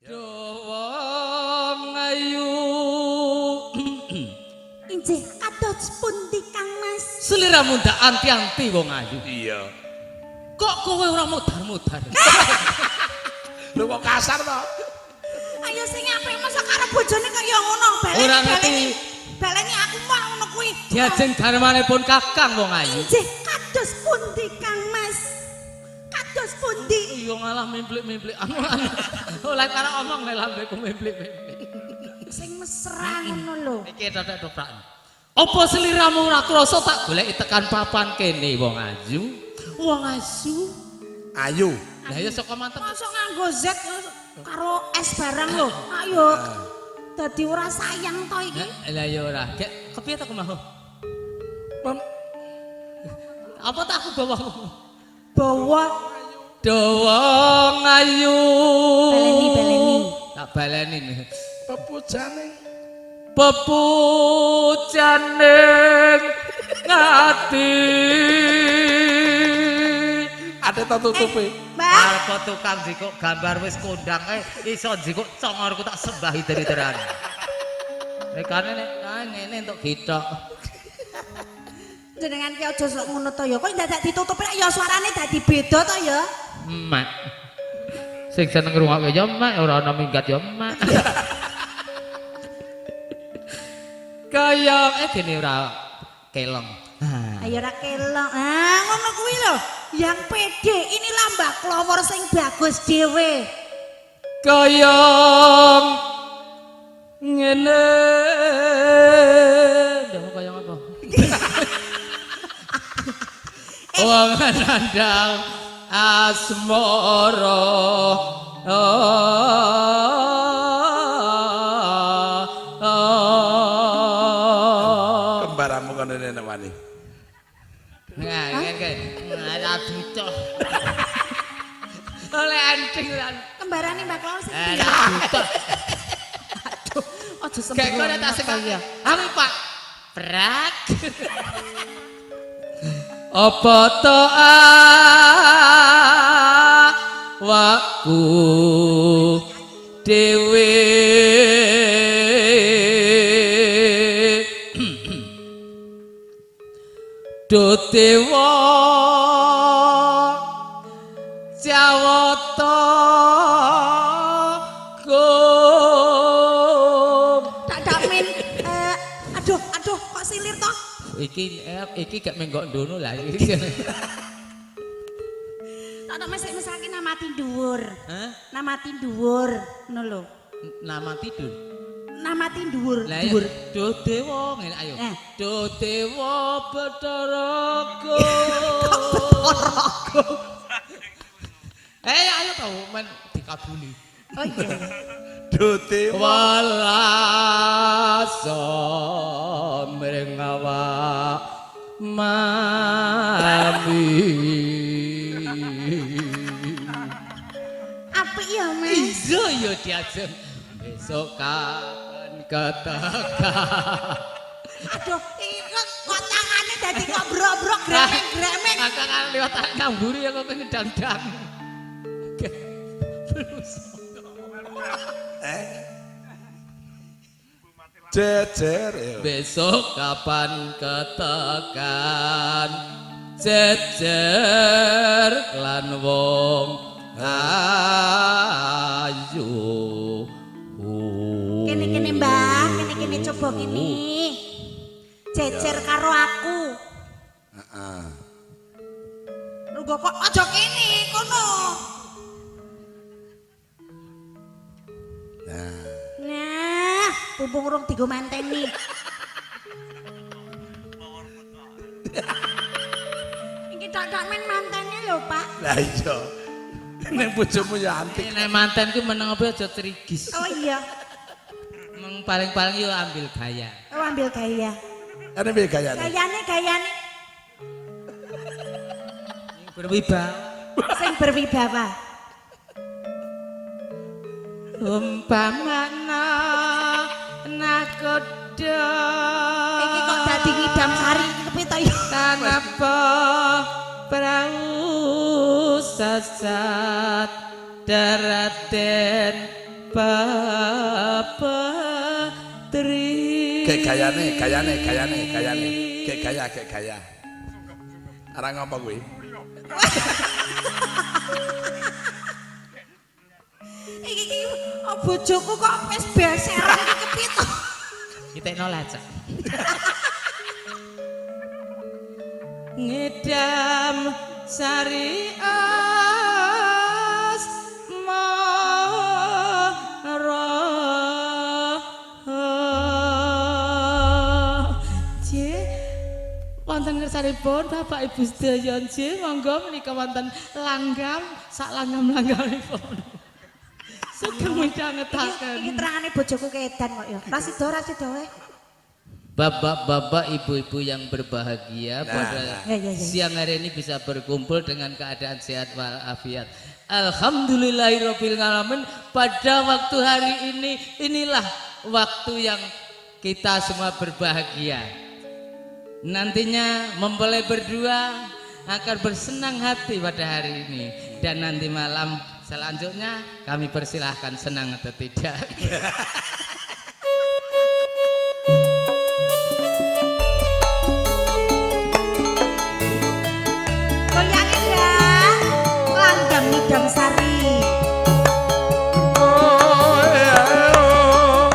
Wong ayu. Injih kados pundi Kang Mas? Seliramu ndak anti-anti wong ayu. Iya. Kok kowe ora modar-modar? Lho kok kasar to? Ayo sing apik masa karo bojone kaya ngono, baleni Ora ngerti. baleni. Baleni aku mah ngono kuwi. Diajeng garwanipun Kakang wong ayu. Injih kados pundi Kang Mas? Kados pundi? Iya ngalah mimplik-mimplik. Oleh karo omong nek lambeku mimplik-mimplik. Sing mesra ngono lho. Iki totok toprakan. Apa seliramu ora krasa tak goleki tekan papan kene wong ayu? Wong ayu. Ayu. Lah ya saka mantep. Masa nganggo Z karo S barang lho. Ayo. Dadi ora sayang to iki. Lah ya ora. Gek kepiye to aku mau? Apa tak aku bawa? Bawa Dawa ayu. Baleni, baleni. Tak baleni. Pepujane. Pepujaning ngati. Ada tak tutupi. Mbak. Arep tukang jikuk gambar wis kondang iso jikuk congorku tak sembahi dari-deran. Rekane nek ngene entuk githok. Jenengan ki aja sok ngono to ya. Kok dadak ditutup rek ya suarane dadi beda to ya. Mak. Sing seneng ngrungokke ya mak, ora ana minggat ya mak. Kaya gene ora kelong. Ayo ora kelong. Ah, ngono kuwi lho. Yang pede inilah Mbak Klowor sing bagus dhewe. Kaya ngene. Ndak kaya apa? Wong nandang asmara. Kembaramu kono nemani. Nah, ngene ora butuh. Oleh anting lan. Kembarane Mbak Klowor sing Ora piye? butuh. Aduh, aja Kayak kono tak sing ya. Aku Pak. Prak. Apa to awakku dhewe Do dewa Jawata kum. Tak damin aduh, aduh kok silir toh? Iki iki gak menggok ndono lah iki. Tak tak mesek mesake namati dhuwur. Hah? Namati dhuwur ngono lho. Nama tidur. Namati dhuwur, Lah dhuwur. Do dewa ngene ayo. Eh. Do dewa Bathara Kok ayo tau men dikabuli. Oh iya. Do dewa. Walaso mrengawa mami. Apik ya, Mas. Iya ya diajeng. Besok kapan ketekan. Aduh, iki kok tangane dadi kok brok-brok gremeng-gremeng. Kakak liwat nang mburi ya kok ngedang-dang. Jejer ya. Besok kapan ketekan jejer lan wong ayu. Kene-kene Mbah, kene-kene coba kene. Jejer karo aku. Heeh. Lho kok aja kene, kono. Nah, Nah, pumpung urung digo manteni. Iki tok-tok men mantene lho, Pak. Lah iya. Ning bojomu ya antik. Nek manten ku meneng apa aja trigis. Oh iya, Meng paling-paling yo ambil gaya. oh ambil gaya. Ane piye gayane? Gayane gayane Berwibawa. sing berwibawa. Umpamana nakoda Iki kok dadi ngidam sari iki kepiye to ya? tanapa prau sasat daraten papatri. Kayak gayane, gayane, gayane, gayane. Kayak gaya, kayak gaya. Arang ngapa kuwi? Iki iki oh, bojoku kok wis beseran iki kepiye to? Kitekno lacak. Ngidam sari asmara. Nggih. Wonten ngersanipun Bapak Ibu sedaya nggih, monggo menika wonten langgam sak langgam-langgamipun. Sugeng midhangetaken. Iki terangane bojoku keedan kok ya. Ra sida ra sida wae. Bapak-bapak, ibu-ibu yang berbahagia Nah, pada nah. Ya, ya, ya. siang hari ini bisa berkumpul dengan keadaan sehat walafiat. Alhamdulillahirabbil alamin. Pada waktu hari ini, inilah waktu yang kita semua berbahagia. Nantinya mempelai berdua akan bersenang hati pada hari ini dan nanti malam selanjutnya kami persilahkan senang atau tidak. Goyange ya. Langgam ngidam sari. Oh, iya, oh.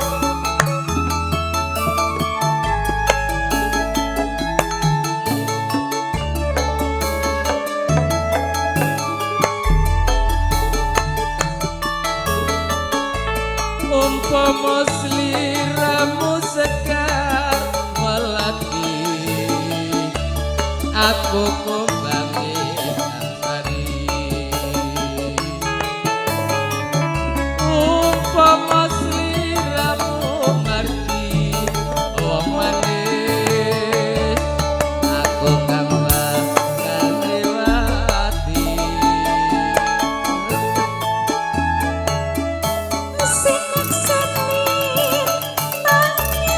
Umpama sliramu sekar melati, aku kumbangi sari. Umpama sliramu ngerti wong manis, aku kang bakal lewati. Sing ngekseni tangi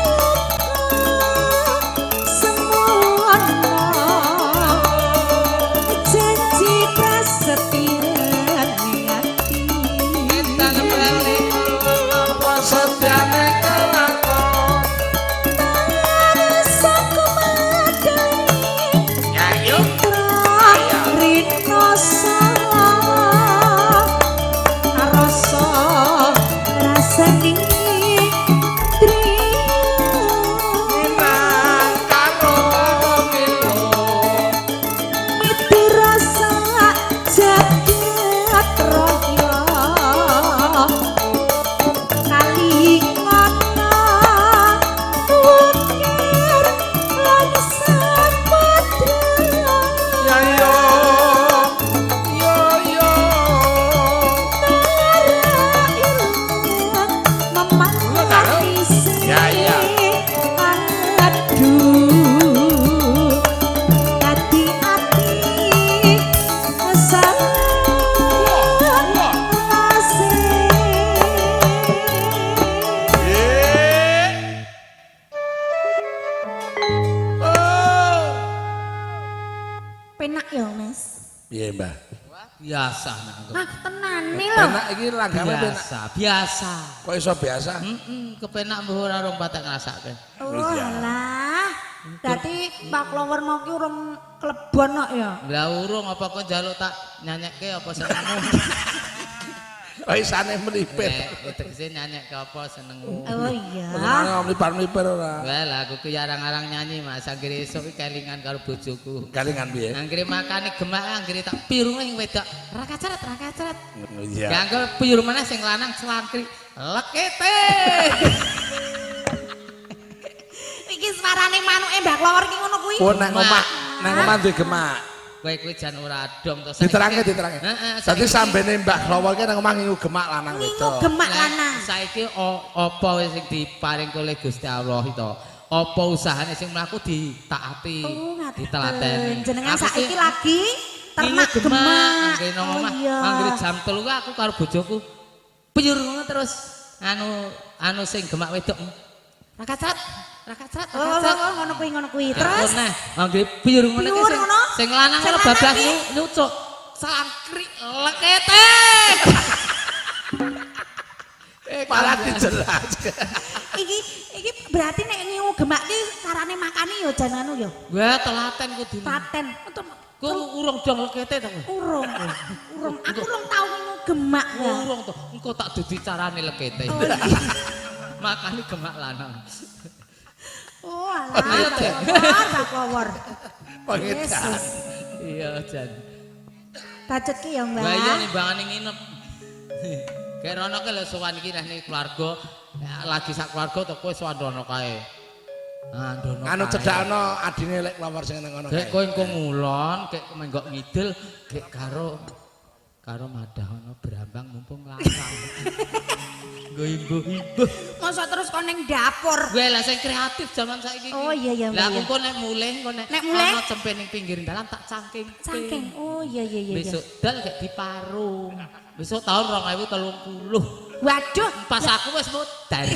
semono janji prasetyan ati. Etan balik Apa setyane kelakon? Rasaku madani Ayo. Rino rasa rasane Nang karo melu. Rasa jagat raya kali ngono wukir lan samudra. Ya yo. Yo yo. Ya, iya. Aduh, hati-hati Eh. Oh. Penak ya, Mas. Piye, Mbah? Biasa nak. Ah, tenane lho. Penak iki langgame penak. Biasa, biasa. Kok iso biasa? Heeh, kepenak mbuh ora rong patek ngrasake. Oh, alah. Dadi Pak Klower mau ki urung klebon kok ya. Lah urung apa kok njaluk tak nyanyekke apa senengmu? Kok isane mlipir. Nek tegese nyanyekke apa senengmu. Oh iya. Senengane mlipar-mlipir ora. Wah, lah aku ki arang-arang nyanyi Mas, anggere esuk ki kelingan karo bojoku. Kalingan piye? Anggere makane gemak anggere tak pirung ing wedok. Rakacret, rakacret. Iya. Ganggu piyur maneh sing lanang celangkrik. Lekete. Iki suarane manuke Mbak Klower iki ngono kuwi. Oh nang omah duwe gemak. Kowe kuwi jan ora dong to. Diterangke diterangke. Heeh. Dadi sambene Mbah Klowo ki nang omah ngingu gemak lanang Ngingu wedok. gemak lanang. Saiki apa wis sing diparing oleh Gusti Allah itu? Apa usahane sing mlaku ditaati, Oh, ngaten. ditelateni. Jenengan Aku saiki ki lagi ternak ngingu gemak. Anggere nang Oh omah, iya. anggere jam 3 ku aku karo bojoku piyur ngono terus anu anu sing gemak wedok. Rakacrat, rakacrat, Oh, rakacrat. oh, oh, ngono kuwi ngono kuwi. Terus Nah, anggere piyur ngono ki Piyur sing ngono? sing lanang Sing ora lanang bablas ki? nyucuk. Sangkrik lekete. Malah dijelas. Iki iki berarti nek ngingu gemak ki carane makane ya jan anu ya. Wah, telaten kudune. Paten. Untuk Ku urung dong lekete to kowe. urung. Urung. Aku urung tau ngingu gemak ya. Urung to. Engko tak dudu carane lekete. Oh, iya. Makane gemak lanang. Oh, alah. Ayo, Teh. Mbak Klowor. Pengedan. Yesus. Iya, jan. Bacot ki ya, Mbak. Wah, iya nimbangane nginep. Kayak rono ke lho sowan iki nek keluarga, lagi sak keluarga to kowe sowan rono kae. Ah, rono. Anu cedakno adine lek klawor sing nang ngono Gek kae. kowe engko ngulon, gek menggok ngidul, gek karo karo madah ana brambang mumpung larang. Nggo imbuh-imbuh. Masa terus kon ning dapur. Gue lah sing kreatif zaman saiki iki. Oh, iya, iya, Lah Mbak, aku iya. engko nek mulih engko nek Nek mulih? ana cempe ning pinggir dalan tak cangking. Saking. Oh, iya iya iya. iya. Besok dal gek diparung. Besok tahun 2030. Waduh, Pas aku wis modal.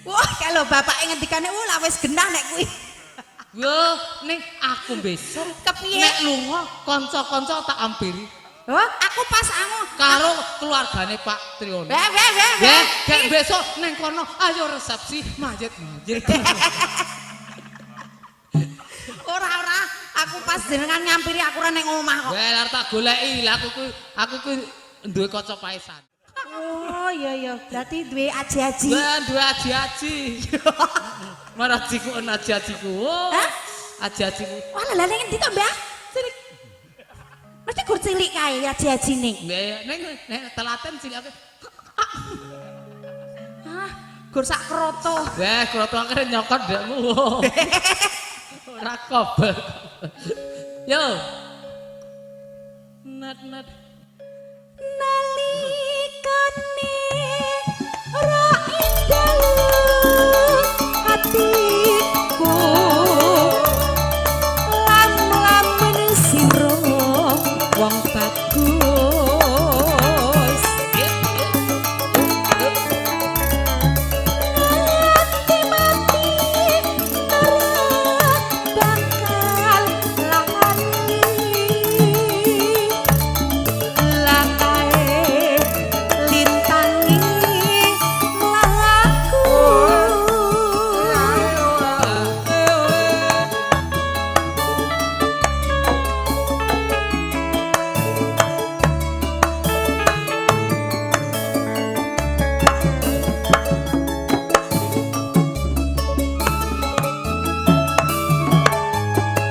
wah kalau bapak ngendikane wah lah wis genah nek kuwi. Yo ning aku besok Kepiye? nek lunga kanca-kanca tak ampiri Oh, aku pas anu. karo keluargane Pak Triono. Weh weh weh. Ya, weh. gek besok neng kono ayo resepsi mayit-mayit. Ora ora, aku pas jenengan ngampiri aku ora ning omah kok. Weh, lar tak goleki lah aku ku duwe kaca paesan. Oh iya iya, berarti duwe aji-aji. Wah, duwe aji-aji. Marah jiku aji-ajiku. Oh, Hah? Aji-ajiku. Wah, lah ning endi to, Mbah? Cilik. Mesti gur cilik kae aji-ajine. Nek ning nek telaten cilik aku. Hah, gur sak kroto. Weh, kroto akeh nyokot ndekmu. Ora kobel. Yo. Nat nat. Nalikane ora dalu hatiku lam-lamen sira wong bagus nganti mati ora bakal lali lakae lintangi mlaku.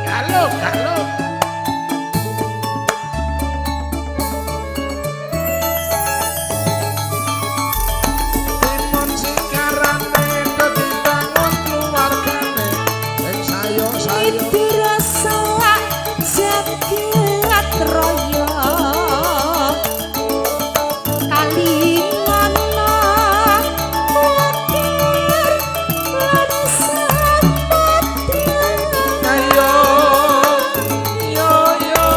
Galo, galo. Timun singkarane do dibangun keluargane sing sayo-sayo. Indra selak jagat raya kalimana wakir lan sapati. Ayo yo yo.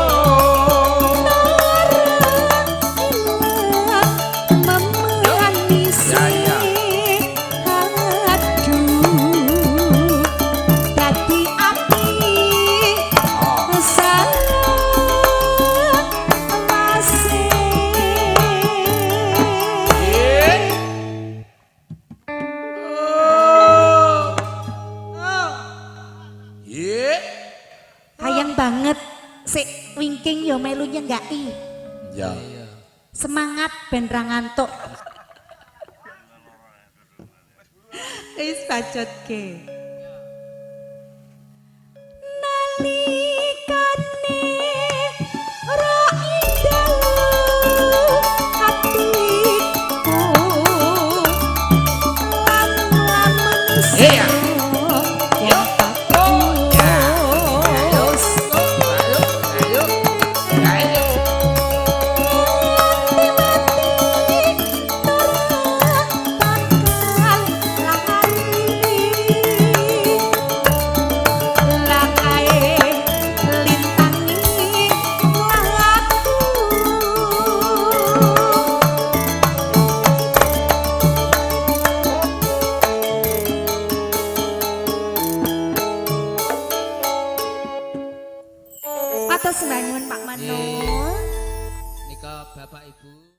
Memanisi Ya, ya. aduh dadi api Oh. salawase. Ye. Kayang banget sik wingking yo melu nyenggaki. Ya. Semangat ben ra ngantuk. Wis bacotke. Nalikane ora dalu hatiku lam-lamen Iya. sira wong bagus. Ayo, ayo, ayo. Matur sembah nuwun Pak Manul. Nika Bapak Ibu.